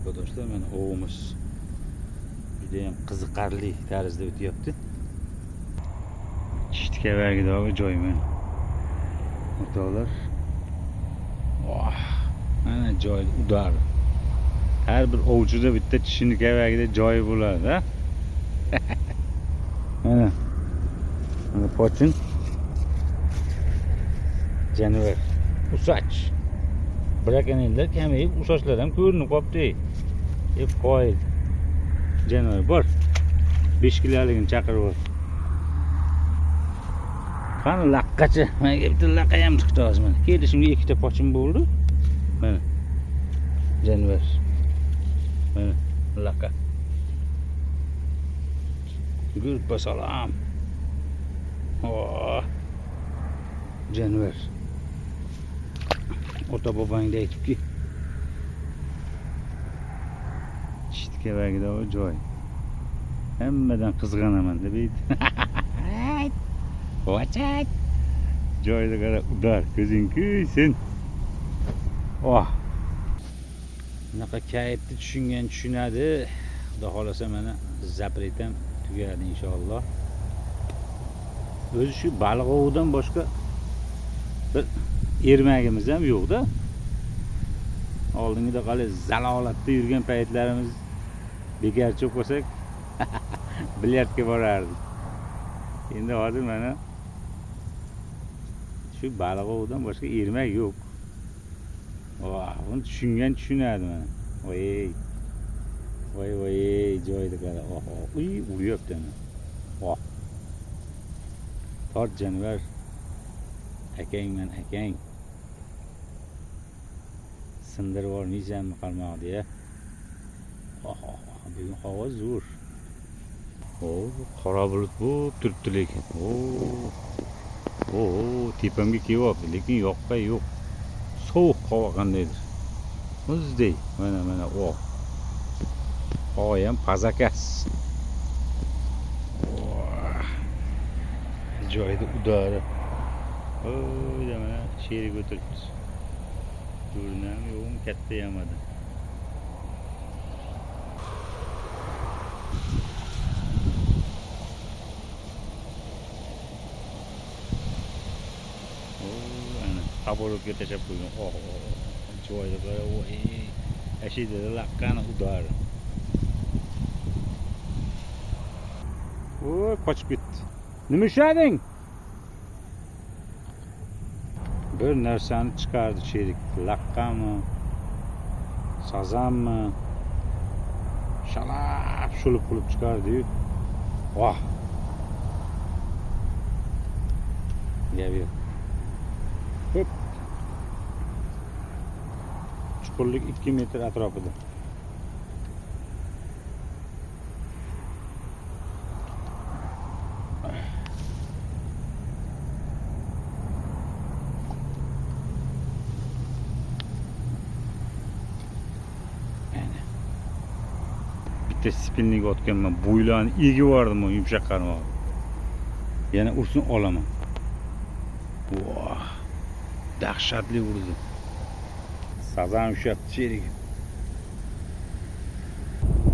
Do'stlar, mana ovimiz judayam qiziqarli tarzda o'tyapti. Chishtikavagidagi joy mana. O'rtoqlar. Oh, mana joy udar. Har bir ovchida bitta tishini kavagida joyi bo'ladi, ha? Mana. Mana pochin. Janivar. Usach. Brakonellar kamayib, usachlar ham ko'rinib qolibdi. Deb qo'ydi. Janivar bor. 5 kiloligini chaqirib ol. Qani laqqacha. Menga bitta laqqa ham chiqdi hozir mana. Kelishimga ikkita pochin bo'ldi. Mana. Janivar. Mana laqqa. Gurpa salom. Oh. Janivar. Ota bobangda aytibki, Chishtikavagida joy. Hammadan qizg'anaman deb aytdi. Vachat. Joyda qara udar, ko'zing kuysin. Oh. Bunaqa kayfni tushungan tushunadi. Xudo xolasa mana zapret ham tugadi inshaalloh. O'zi shu baliq ovidan boshqa bir ermagimiz ham yo'q-da. Oldingida qali zalolatda yurgan paytlarimiz bekarchi bo'lib qolsak bilyardga borardik. Endi hozir mana shu baliq ovidan boshqa ermak yo'q. Voh, buni tushungan tushunadi mana. Voy. Voy voy, joyida qara. Oh, oh, uy, uryapti mana. Oh. Tort jonivar. Akangman, akang. Sindirib yubormaysanmi qarmoqni ya? Oh, oh, oh, bugun havo zo'r. O, qora bulut bo'lib turibdi lekin. O, o, tepamga kelyapti, lekin yoqqa yo'q. Sovuq havo qandaydir. Muzdek. Mana, mana, oh. Havo ham pazakas. Joyida udari. O'yda mana sherik o'tiribdi. Ko'rinami yo'qmi katta yamada. O, ana taborotga tashlab qo'ygan. Oh, joyida qara, voy. Ashida laqqani udari. Voy, qochib ketdi. Nima ushlading? Bir narsani chiqardi sherik. Laqqami? Sazanmi? Shalab shulib qilib chiqardi-yu. Voh. Gap yo'q. Hop. Chuqurlik 2 metr atrofida. Bitta spinning otganman, bo'ylarni egib yubordim yumshoq qarmoq. Yana ursin olaman. Voh! Dahshatli urdi. Sazan ushlabdi sherik.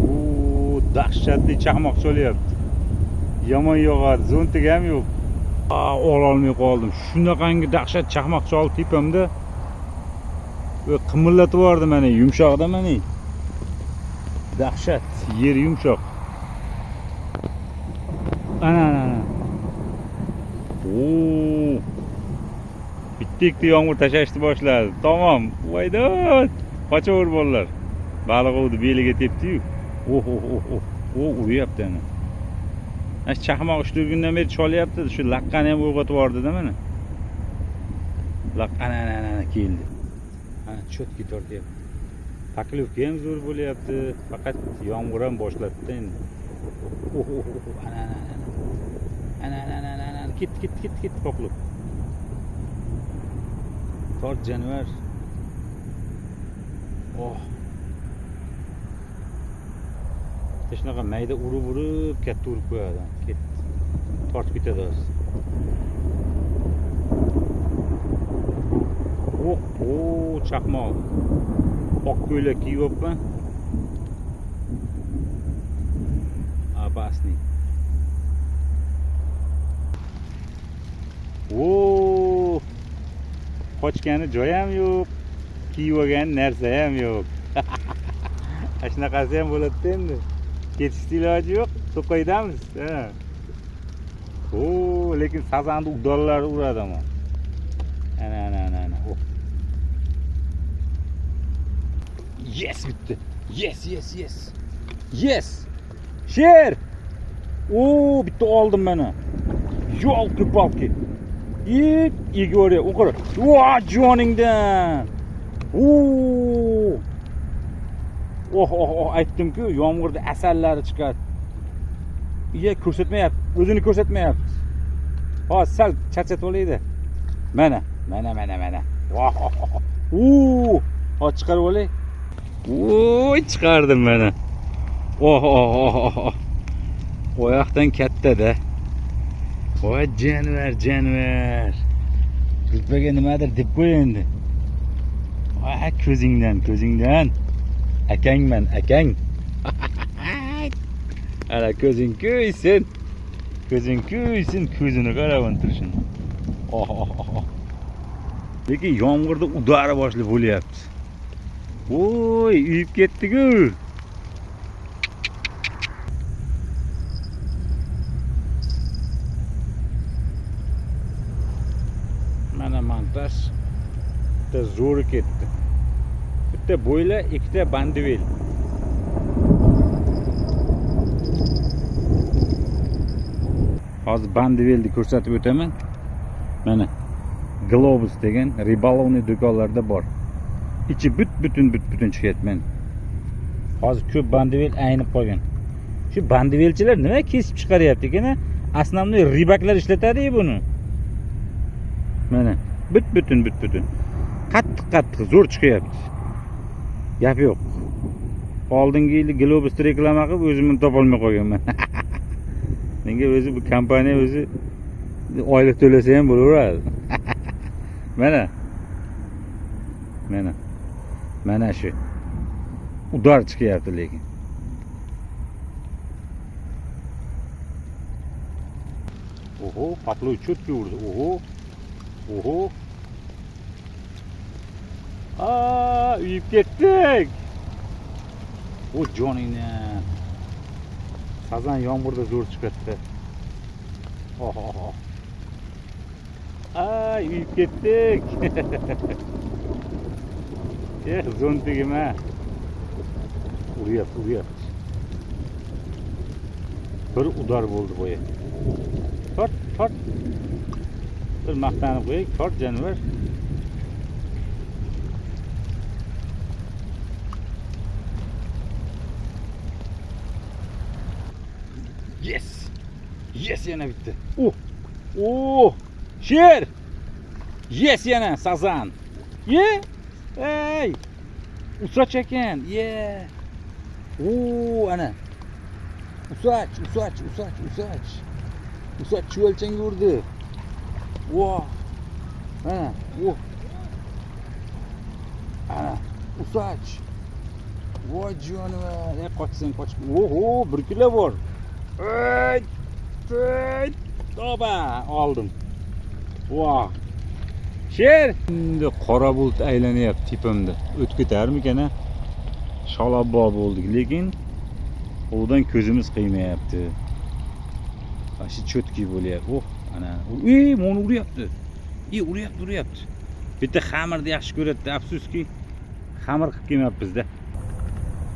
O, dahshatli chaqmoq solyapti. Yomon yog'adi, zontig ham yo'q. Ololmay qoldim. Shunaqangi dahshat chaqmoq choldi tepamda. Qimillatib yubordi meni, yumshoqda meni. Dahshat, yer yumshoq. Ana, ana, ana. Oo. Bitta ikkita yomg'ir tashlashni boshladi. Tamom. Voydod. Qochaver bolalar. Baliq ovdi beliga tepdi-yu. Oh, oh, oh, oh. O, uryapti ana. Ana chaqmoq 3-4 kundan beri cholyapti. Shu laqqani ham uyg'otib yubordi-da mana. Laq ana, ana, ana keldi. Ana cho'tki tortyapti. Paklyovka ham zo'r bo'lyapti, faqat yomg'ir ham boshlatdi endi. Oh, oh, oh, ana, ana, ana. Ana, ana, ana, ana, ketdi, ketdi, ketdi, ketdi poqlab. Tort janivar. Oh. Shunaqa mayda urib-urib katta urib qo'yadi. Ketdi. Tortib ketadi hozir. Oh, oh, chaqmoq. Oq ko'ylak kiyib olibman. Классный. O, qochgani joyi ham yo'q, kiyib olgan narsa ham yo'q. Shunaqasi ham bo'ladi endi. Ketishni iloji yo'q, to'qaydamiz. Ha. O, lekin sazanni udorlari uradi ammo. Ana, ana, ana, ana. Oh. Yes, bitti. Yes, yes, yes. Yes. Sher. O, bitta oldim mana. Yolki-palki. Yik, Igor, o'qir. Va, joningdan. O. Oh, oh, oh, aytdim-ku, yomg'irda asallari chiqadi. Iya, ko'rsatmayapti, o'zini ko'rsatmayapti. Hozir sal charchatib olaydi. Mana, mana, mana, mana. Oh, oh, oh. U, hozir chiqarib olay. Voy, chiqardim mana. Oh, oh, oh, oh, oh. Oyoqdan katta-da. Voy, jonivor, jonivor. Gulpaga nimadir deb qo'y endi. Voy, ko'zingdan, ko'zingdan. Akangman, akang. Ana ko'zing kuysin. Ko'zing kuysin, ko'zini qarab turishini. Oh, oh, oh, oh. Lekin yomg'irda udari boshlab bo'lyapti. Voy, uyib ketdi-ku. Mana montaj bitta zo'ri ketdi. Bitta bo'yla, ikkita bandivel. Hozir bandivelni ko'rsatib o'taman. Mana Globus degan ribolovniy do'konlarda bor. Ichi butun butun chiqyapman. Hozir ko'p bandivel aynib qolgan. Shu bandivelchilar nima kesib chiqaryapti ekan? Основной ribaklar ishlatadi-ku buni. Mana butun butun. Qattiq qattiq zo'r chiqyapti. Gap yo'q. Oldingi yili Globusni reklama qilib o'zimni topolmay qolganman. Menga o'zi bu kompaniya o'zi oylik to'lasa ham bo'laveradi. Mana. Mana. Mana shu. Udar chiqyapti lekin. Oho, patloy cho'tki urdi. Oho. Oho. Aa, uyib ketdik. O joningni. Sazan yomg'irda zo'r chiqadi. Oh, oh, oh. Ay, uyib ketdik. Eh, zontigim ha. Uryapti, uryapti. Bir udar bo'ldi boya. Tort, tort. Bir maqtanib qo'yaylik, tort jonivor. Yes. Yes, yana bitta. Oh. Oh. Sher. Yes, yana sazan. Ye. Ey. Usach ekan. Ye. Oo, ana. Usach, usach, usach, usach. Usach chuvalchangga urdi. Voh. Mana, oh. Ana, usach. Voy jonivor. Ey, qochsang qoch. Oho, 1 kilo bor. Ey, ey, toba, oldim. Voh. Sher. Endi qora bulut aylanyapti tepamda. O'tib ketarmikan a? Shalabbo bo'ldik, lekin ovdan ko'zimiz qiymayapti. Mana shu cho'tki bo'lyapti. Oh, ana. Ey, mana uryapti. Ey, uryapti, uryapti. Bitta xamirni yaxshi ko'radi, afsuski xamir qilib kelmabmiz-da.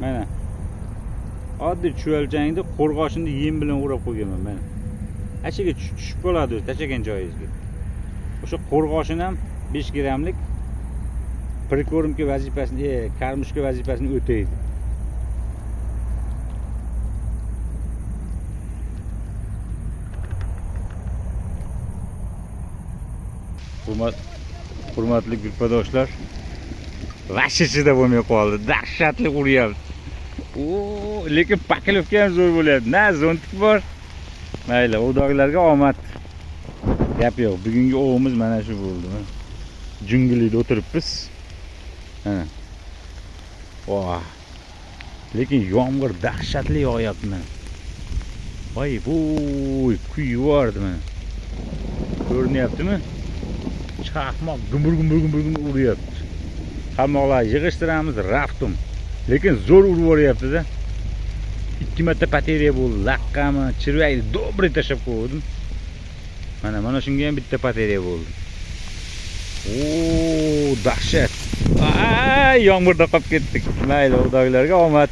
Mana. Oddiy chuvalchangni qo'rg'oshinni yem bilan o'rab qo'yganman mana. Ashaga tushib qoladi o'zi tashlagan joyingizga. O'sha qo'rg'oshin ham 5 grammlik prikorimka vazifasini, karmushka vazifasini o'taydi. Hurmatli gurpadoshlar, vashishida bo'lmay qoldi. Dahshatli uryapti. O, lekin paklovka ham zo'r bo'lyapti. Na zontik bor. Mayli, o'dog'larga omad. Gap yo'q. Bugungi ovimiz mana shu bo'ldi. Jungulida o'tiribmiz. Mana. Voh. Lekin yomg'ir dahshatli yog'yapti mana. Voy, voy, kuyib yubordi mana. Ko'rinyaptimi? Chaqmoq gumbur gumbur gumbur gumbur uryapti. Qarmoqlarni yig'ishtiramiz, raftum. Lekin zo'r urib yuboryapti-da. Ikki marta потеря bo'ldi. Laqqami, червяк ni добрый tashlab qo'ydim. Mana, mana shunga ham bitta потеря bo'ldi. O, dahshat. Ay, yomg'irda qolib ketdik. Mayli, xudoylarga omad.